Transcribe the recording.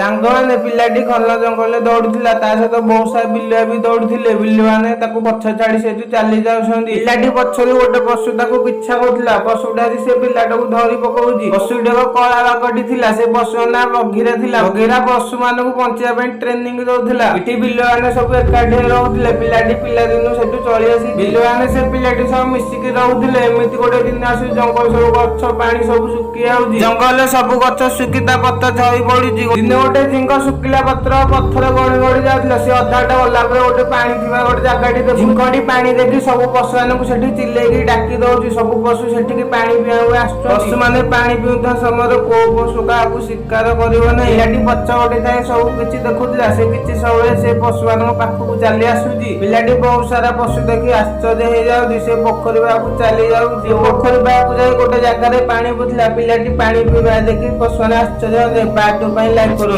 ସାଙ୍ଗମାନେ, ପିଲାଟି ଘନ ଜଙ୍ଗଲରେ ଦୌଡୁଥିଲା। ତା ସହିତ ବହୁତ ସାରା ବିଲୁଆ ବି ଦୌଡୁଥିଲେ। ବିଲୁଆମାନେ ତାକୁ ପଛ ଛାଡି ସେଠୁ ଚାଲି ଯାଉଛନ୍ତି। ପିଲାଟି ପଛରୁ ଗୋଟେ ପଶୁ ତାକୁ ପିଛା କରୁଥିଲା। ପଶୁଟା ଆସି ସେ ପିଲାଟାକୁ ଧରି ପକଉଛି। ପଶୁଟି ଏକ କଳା ବାଘଟି ଥିଲା। ସେ ପଶୁର ନାଁ ବଘିରା ଥିଲା। ବଘିରା ପଶୁ ମାନଙ୍କୁ ବଞ୍ଚିବା ପାଇଁ ଟ୍ରେନିଂ ଦଉଥିଲା। ଏଠି ବିଲୁଆମାନେ ସବୁ ଏକାଠି ହେଇ ରହୁଥିଲେ। ପିଲାଟି ପିଲାଦିନୁ ସେଠୁ ଚଳି ଆସି ବିଲୁଆମାନେ ସେ ପିଲାଟି ସହ ମିଶିକି ରହୁଥିଲେ। ଏମିତି ଗୋଟେ ଦିନ ଆସି ଜଙ୍ଗଲ ସବୁ ଗଛ, ପାଣି ସବୁ ଶୁଖି ଯାଉଛି। ଜଙ୍ଗଲରେ ସବୁ ଗଛ ଶୁଖି ତା ପତ୍ର ଝରି ପଡୁଛି। ଦିନେ ଗୋଟେ ଝିଙ୍କ ଶୁଖିଲା ପତ୍ର ପଥର ଗଣି ଗଣି ଯାଉଥିଲା। ସେ ଅଧାଟା ଗଲା ପରେ ଗୋଟେ ପାଣି ଥିବା ଗୋଟେ ଜାଗାଟି ଦେଖୁ ଝିଙ୍କଟି ପାଣି ଦେଖି ସବୁ ପଶୁ ମାନଙ୍କୁ ସେଠି ଚିଲେଇକି ଡାକି ଦଉଛି। ସବୁ ପଶୁ ସେଠିକି ପାଣି ପିଇବାକୁ ଆସୁଛନ୍ତି। ପଶୁମାନେ ପାଣି ପିଉଥିବା ସମୟରେ କୋଉ ପଶୁ କାହାକୁ ଶିକାର କରିବ ନାହିଁ। ପିଲାଟି ପଛ ପଟେ ଥାଇ ସବୁ କିଛି ଦେଖୁଥିଲା। ସେ କିଛି ସମୟରେ ସେ ପଶୁମାନଙ୍କ ପାଖକୁ ଚାଲି ଆସୁଛି। ପିଲାଟି ବହୁତ ସାରା ପଶୁ ଦେଖି ଆଶ୍ଚର୍ଯ୍ୟ ହେଇଯାଉଛି। ସେ ପୋଖରୀ ପାଖକୁ ଚାଲି ଯାଉଛି। ପୋଖରୀ ପାଖକୁ ଯାଇ ଗୋଟେ ଜାଗାରେ ପାଣି ପିଉଥିଲା। ପିଲାଟି ପାଣି ପିଇବା ଦେଖି ପଶୁମାନେ ଆଶ୍ଚର୍ଯ୍ୟ। ପାର୍ଟ 2 ପାଇଁ ଲାଇକ୍ କରନ୍ତୁ।